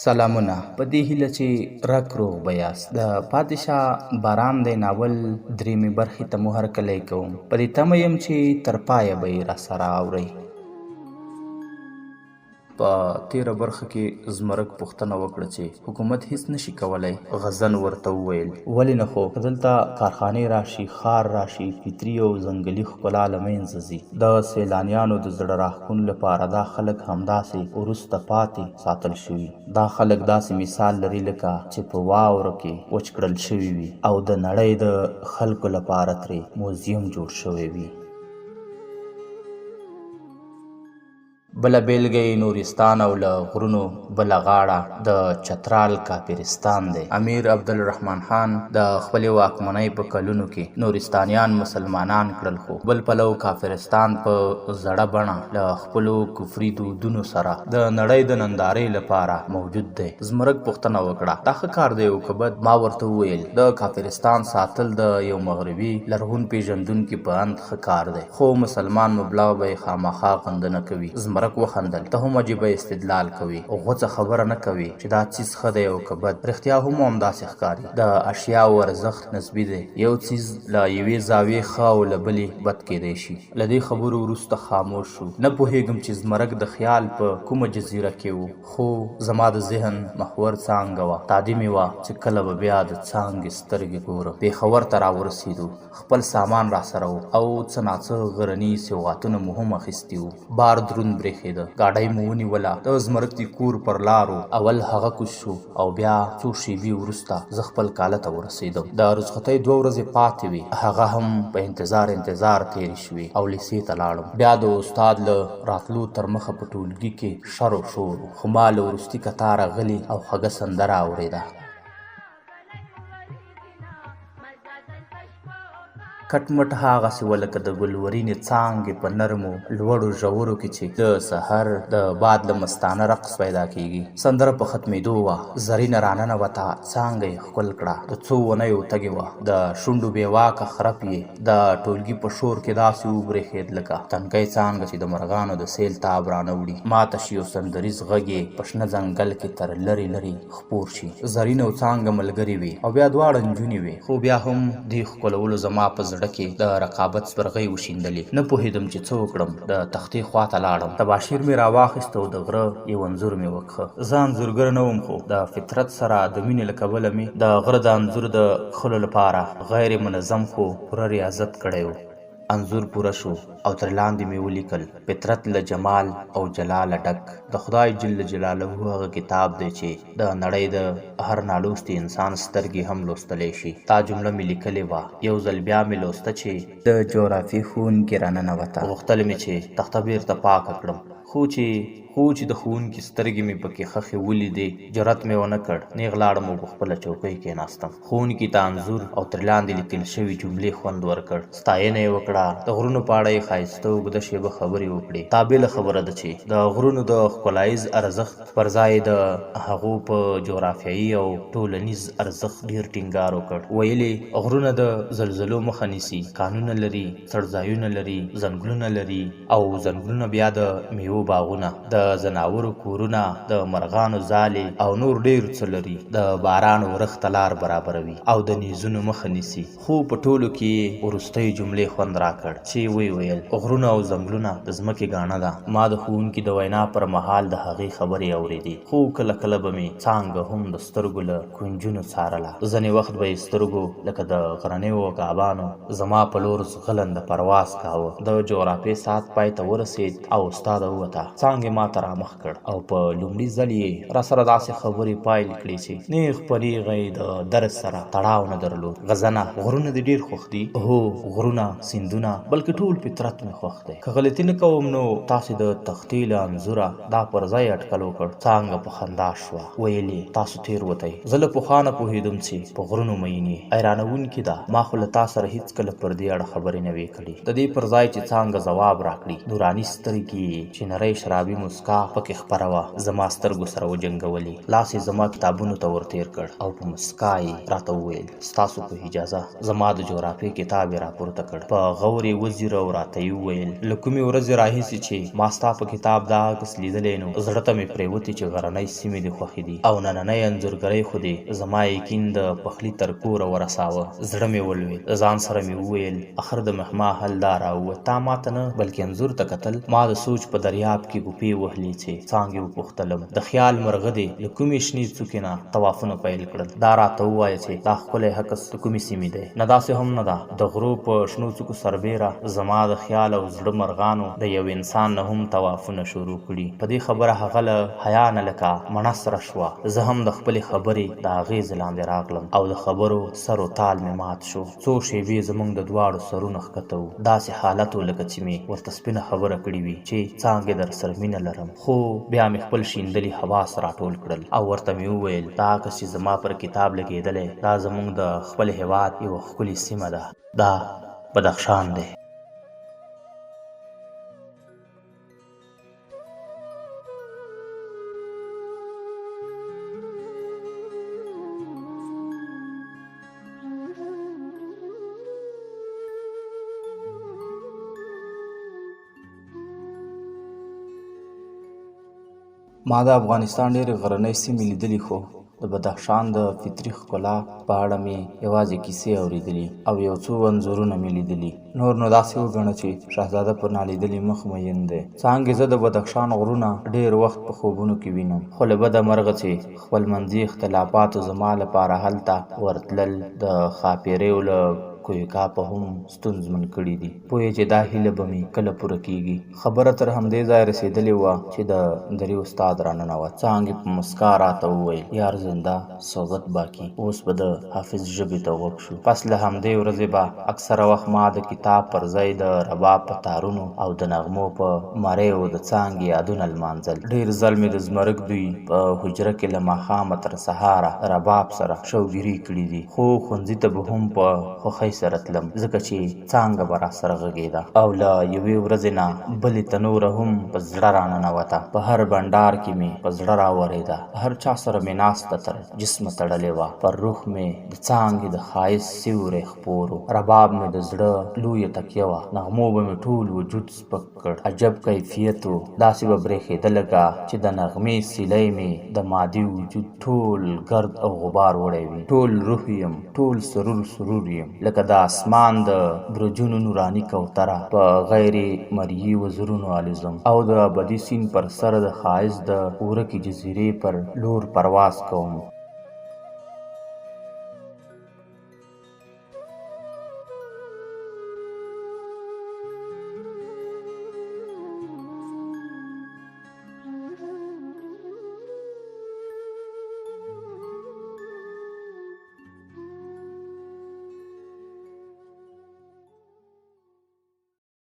سلامونه په دې هیله چې رک روغ به یاست. د پاتې شه باران دی ناول دریمې برخې ته مو هرکلی کوم. په دې تمه یم چې تر پایه به یې راسره اورئ. په تیره برخه کې زمرک پوښتنه وکړه چې حکومت هیڅ نشي کولای. غزن ورته وویل ولې نه، خو که دلته کارخانې راشي، ښار راشي، فطري او ځنګلي ښکلا له منځه ځي. د سیلانیانو د زړه راښکون لپاره دا خلک همداسې وروسته پاتې ساتل شوي. دا خلک داسې مثال لري لکه چې په واورو کې وچ کړل شوي وي او د نړۍ د خلکو لپاره ترې موزیم جوړ شوی وي. بله بېلګه یې نورستان او له غرونو بله غاړه د چترال کافرستان دی. امیر عبدالرحمن خان د خپلې واکمنۍ په کلونو کې نورستانیان مسلمانان کړل، خو بل پلو کافرستان په زړه بڼه له خپلو کفري دودونو سره د نړۍ د نندارې لپاره موجود دی. زمرک پوښتنه وکړه، دا ښه کار دی او که بد؟ ما ورته وویل، د کافرستان ساتل د یو مغربي لرغون پېژندونکي په اند ښه کار دی، خو مسلمان مبلغ به یې خامخا غندنه کوي. زمرک وخندل، ته هم عجیبه استدلال کوې، غوڅه خبره نه کوې چې دا څیز ښه دی او که بد. رښتیا هم همداسې ښکاري. د اشیاوو ارزښت نسبي دی، یو څیز له یوې زاویې ښه او له بلې بد کېدای شي. له دې خبرو وروسته خاموش شو. نه پوهېږم چې زمرک د خیال په کومه جزیره کې و، خو زما د ذهن محور څانګه وه. تادي مې وه چې کله به بیا د څانګې سترګې ګورم. پېښور ته راورسېدو. خپل سامان راسره و او څه ناڅه غرني سوغاتونه مو هم اخیستي وو. بار دروند برېښېده. ګاډۍ مو ونیوله. د زمرک د کور پر لار و. اول هغه کوز شو او بیا څو شېبې وروسته زه خپل کاله ته ورسېدم. د رخصتۍ دوه ورځې پاتې وې، هغه هم په انتظار انتظار تېرې شوې او لېسې ته لاړم. بیا د استاد له راتلو تر مخه په ټولګي کې شر و شور و، خو ما له وروستي کتاره غلې او خوږه سندره اورېده. کټ مټ هغسې وه لکه د ګلورینې څانګې په نرمو لوړو ژورو کې چې د سحر د باد له مستانه رقص پیدا کېږي. سندره په ختمېدو وه، زرینه راننوته، څانګه یې ښکل کړه، د څو اونیو تږې وه، د شونډو بې واکه خرپ یې د ټولګي په شور کې داسې وبرېښېد لکه تنکۍ څانګه چې د مرغانو د سیل تاب رانه وړي، ماته شي او سندریز غږ یې په شنه ځنګل کې تر لرې لرې خپور شي. زرین او څانګه ملګرې وې او بیا دواړه نجونې وې، خو بیا هم دې ښکلولو زما په زړه کې د رقابت سپرغۍ وشیندلې. نه پوهېدم چې څه وکړم. د تختې خوا ته لاړم، تباشیر مې راواخیست او د غره یو انځور مې وکښه. زه انځورګر نه وم، خو د فطرت سره د مینې له کبله مې د غره د انځور د کښلو لپاره غیر منظم خو پوره ریاضت کړی و. انځور پوره شو او ترې لاندې مې ولیکل، فطرت له جمال او جلاله ډک د خدای جل جلاله هغه کتاب دی چې د نړۍ د هر نالوستي انسان سترګې هم لوستلی شي. دا جمله مې لیکلې وه، یو ځل بیا مې لوسته چې د جغرافیې ښوونکې راننوته. غوښتل مې چې تخته بېرته پاکه کړم، خو چې خو چې د ښوونکي سترګې مې پکې ښخې ولیدې، جرات مې ونه کړ، نېغ لاړم او په خپله چوکۍ کېناستم. ښوونکي ته انځور او ترې لاندې لیکل شوې جملې خوند ورکړ. ستاینه یې وکړه، د غرونو په اړه یې ښایسته اوږده شېبه خبرې وکړې. دا بېله خبره ده چې د غرونو د ښکلاییز ارزښت پر ځای یې د هغو په جغرافیایي او ټولنیز ارزښت ډېر ټینګار وکړ. ویل یې، غرونه د زلزلو مخه نیسي، کانونه لري، څړځایونه لري، ځنګلونه لري او ځنګلونه بیا د میوو باغونه، د ځناورو کورونه، د مرغانو ځالې او نور ډېر څه لري، د باران ورښت ته لار برابروي او د نیزونو مخه نیسي. خو په ټولو کې یې وروستۍ جملې خوند راکړ چې ویې ویل، غرونه او ځنګلونه د ځمکې ګاڼه ده. ما د ښوونکي د وینا پر مهال د هغې خبرې اورېدې، خو کله کله به مې څانګه هم د سترګو له کونجونو څارله. ځنې وخت به یې سترګو لکه د غرنیو عقابانو زما په لور ځغلنده پرواز کاوه. د جغرافیې ساعت پای ته ورسېد او استاده ووته. څانګې ما ته رامخ کړ او په لومړي ځل یې راسره داسې خبرې پیل کړې چې نېغ په نېغه یې د درس سره تړاو نه درلود. غزنه، غرونه دې ډېر خوښ دي؟ هو، غرونه، سیندونه، بلکې ټول فطرت مې خوښ دی. که غلطي نه کوم نو تاسې د تختې له انځوره دا پر ځای اټکل وکړ. څانګه په خندا شوه. ویل یې، تاسو تېر وتئ. زه له پخوا نه پوهېدم چې په غرونو مئین یې. حیرانوونکې ده. ما خو له تا سره هېڅکله پر دې اړه خبرې نه وې کړې. د دې پر ځای چې څانګه ځواب راکړي، نوراني سترګې یې چې نرۍ شرابي موسکا پکې خپره وه، زما سترګو سره وجنګولې. لاس یې زما کتابونو ته ورتېر کړ او په موسکا یې راته وویل، ستاسو په اجازه. زما د جغرافیې کتاب یې راپورته کړ، په غور یې وځیره او راته یې وویل، له کومې ورځې راهیسې چې ما ستا په کتاب دا عکس لیدلی نو زړه ته مې پرېوتې چې غرنۍ سیمې دې خوښې دي او نننۍ انځورګرۍ خو دې زما یقین د پخلي تر کوره ورساوه. زړه مې ولوېد، له ځان سره مې وویل، اخر د مهما حل دا راووت، تا ماته نه بلکې انځور ته کتل. ما د سوچ په دریاب کې ګوپې وهلې چې څانګې وپوښتلم، د خیال مرغه دې له کومې شنې څوکې نه طوافونه پیل کړل؟ دا راته ووایه چې دا ښکلی عکس د کومې سیمې دی؟ نه داسې هم نه ده، د غرو په شنو څوکو سربېره زما د خیال او زړه مرغانو د یو انسان نه هم طوافونه شروع کړي. په دې خبره هغه له حیا نه لکه مڼه سره شوه. زه هم د خپلې خبرې د اغېزې لاندې راغلم او د خبرو سر و تال مې مات شو. څو شېبې زموږ د دواړو سرونه ښکته وو. داسې حالت و لکه چې مې ورته سپینه خبره کړې وي چې څانګې درسره مینه لرم. خو بیا مې خپل شیندلي حواس راټول کړل او ورته مې وویل، دا عکس چې زما پر کتاب لګېدلی، دا زموږ د خپل هېواد یوه ښکلې سیمه ده. دا بدخشان دی. ما د افغانستان ډېرې غرنۍ سیمې لیدلي خو د بدخشان د فطري ښکلا په اړه مې یوازې کیسې اورېدلي او یو څو انځورونه مې لیدلي. نور نو داسې وګڼه چې شهزاده په نالیدلي مخ میین دی. څانګې زه د بدخشان غرونه ډېر وخت په خوبونو کې وینم، خو له بده مرغه چې خپلمنځي اختلافاتو زما لپاره هلته ورتلل د ښاپېریو له کوه کاپه هم ستونزمن کړي دي. پوه چې دا هیله به مې کله پوره کېږي. خبره تر همدې ځایه رسېدلې وه چې د دري استاد راننوت. څانګې په مسکا راته وویل، یار زنده صحبت باقي، اوس به د حافظ ژبې ته غوږ شو. پس له همدې ورځې به اکثره وخت ما د کتاب پر ځای د رباب په تارونو او د نغمو په مریو د څانګې یادونه لمانځل. ډېر ځل مې د زمرک دوی په حجره کې له ماښامه تر سهاره د رباب سره شوګیرې کړې دي، خو ښونځي ته به هم په خوښۍ سره تلم، ځکه چې څانګه به راسره غږېده او له یوې ورځې نه بلې ته نوره هم په زړه راننوته. په هر بنډار کې مې په زړه راورېده، له هر چا سره مې ناسته تر جسمه تړلې وه، پر روح مې د څانګې د ښایست سیوری خپور و، رباب مې د زړه لویه تکیه وه، نغمو به مې ټول وجود سپک کړ. عجب کیفیت و، داسې به برېښېده لکه چې د نغمې سیلۍ مې د مادي وجود ټول ګرد او غبار وړی وي. ټول روح یم، ټول سرور سرور یم، لکه د اسمان د برجونو نوراني کوتره په غیر مریي وزرونو الوزم او د ابدي سیند پر سر د ښایست د ورکې جزیرې پر لور پرواز کوم.